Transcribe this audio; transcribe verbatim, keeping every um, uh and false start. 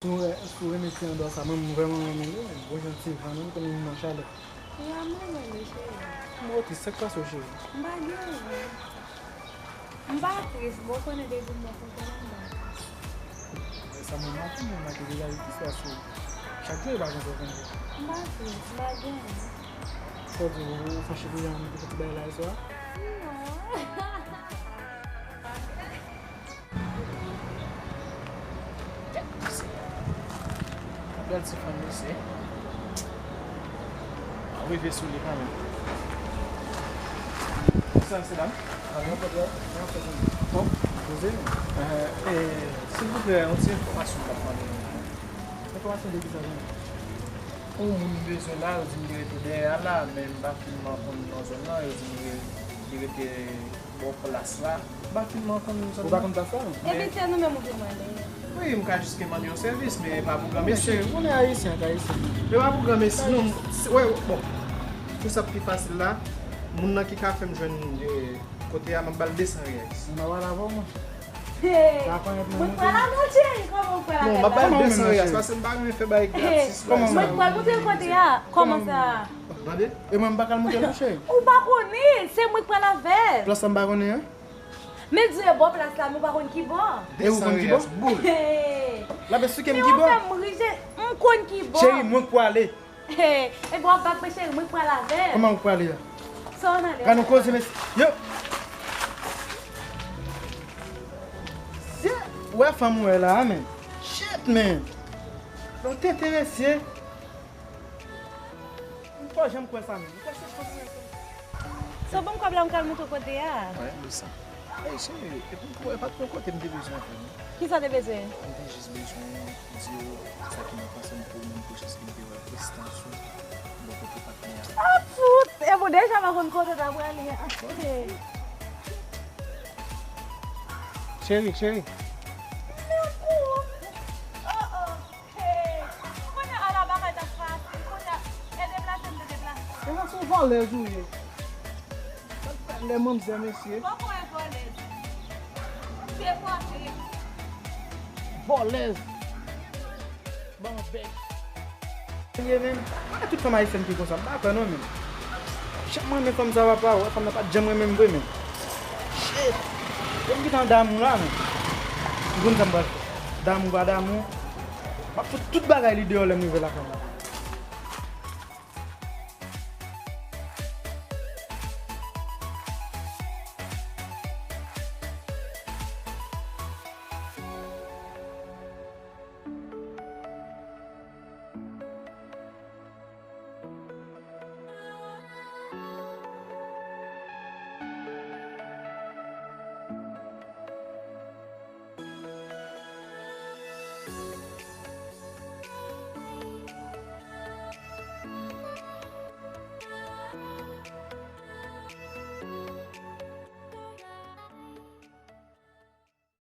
Si w re-, si w renmen ti andwa sa, mwen, mwen vrèman renmen li, wi. Bon jan ti van, wi, konnen li nan chalè. Ya, mwen renmen li, cheri. Mwen tris, sa k pase w, cheri? M pa gen anyen. M pa tris, bon, w konnen depi m nan kontan, m pa tris. E sa mwen maten, mwen maten deja, e ki sa se? Chak jou, e pa kontan kontan. M pa tris, m pa gen anyen. Sa w di, ou fache pou jan mete ti bagay la, e sa? Non. Gad ti fanm mesye. Ap rive sou li kanmenm. Sa se dam? Bon. Poze. Eh, eh, silvouplè, yon ti enfòmasyon m t ap mande nou. Enfòmasyon de ki sa, zanmi? Yon moun m bezwen la, yo di m li rete dèyè a la, men m pa finman konn non zòn nan, yo di m li, li rete bò plas la. M pa finman konn zòn nan. Ou pa konn plas la, non? Epi se nou menm ou vin mande. Wi, m ka jis ke mande yon sèvis, men pa pou granmesi. Mesye, ou konnen ayisyen ak ayisyen. Men pa pou granmesi, non. Wè, bon. Pou sa pi fasil la, moun nan ki ka fè m jwenn, eh, kote a, m ap ba l de san riyal. Mwen pa pale avè w, monchè. Hey, mwen pral avè w, cheri, kòman ou pral avè l la? Non, m ap ba l de san riyal, paske m pa renmen fè bagay gratis. Mwen pral montre l kote a. Kòman sa? Tande? E mwen, m pa ka al montre l, non, cheri. Ou pa konnen, se mwen k pral avè l. Plas la m pa konnen an. Men l di e bò plas la, men ou pa konn ki bò. E ou konn ki bò? Hey. L ap esplike m ki bò. Men ou fè m ri, m konn ki bò. Cheri, mwen k pwale. Hey, epi w ap bat mwen, cheri, mwen k pral avè l. Kòman ou k pwale a? Sa w nan lè. Gad nou koze, mesye. Yo! Shit! Ou wè fanm ou wè la a, men. Shit, men. Yon tenten, mesye. M pa janm kwè sa, men. M kwè se fanm ou wè sa. So, ban m kòb la, m ka al montre w kote a. Wè, m sa. Ey, cheri, epi m kwè pa t yon kote m te bezwen fè, non. Kisa w te bezwen? M te jis bezwen di w sa ki nan panse m pou ou menm pou chans ke m te wè prestans ou bò kote patnè a. Ah, fout! Epi w deja pa konn kote w ta prale a. Cheri, cheri. Mèd pou ou. Oh, oh. Hey, kounye a la bagay t ap fasil, kounye a, e deplase m te deplase. Koman se yon vòlèz ou ye? Lè manmzè, mesye. Poko e vòlèz. Se vòlèz. Vòlèz. Ban bèk. Ye menm. Pa tout fanm ayisyèn ki konsa, m pa kwè non menm. Janm renmen fanm sa papa, wè fanm nan pa t janm renmen m vre menm. Shit. Yo m gentan damou la menm. M konn sa m pral fè. Damou pa damou. M ap fout tout bagay li deyò lè m rive lakay mwen.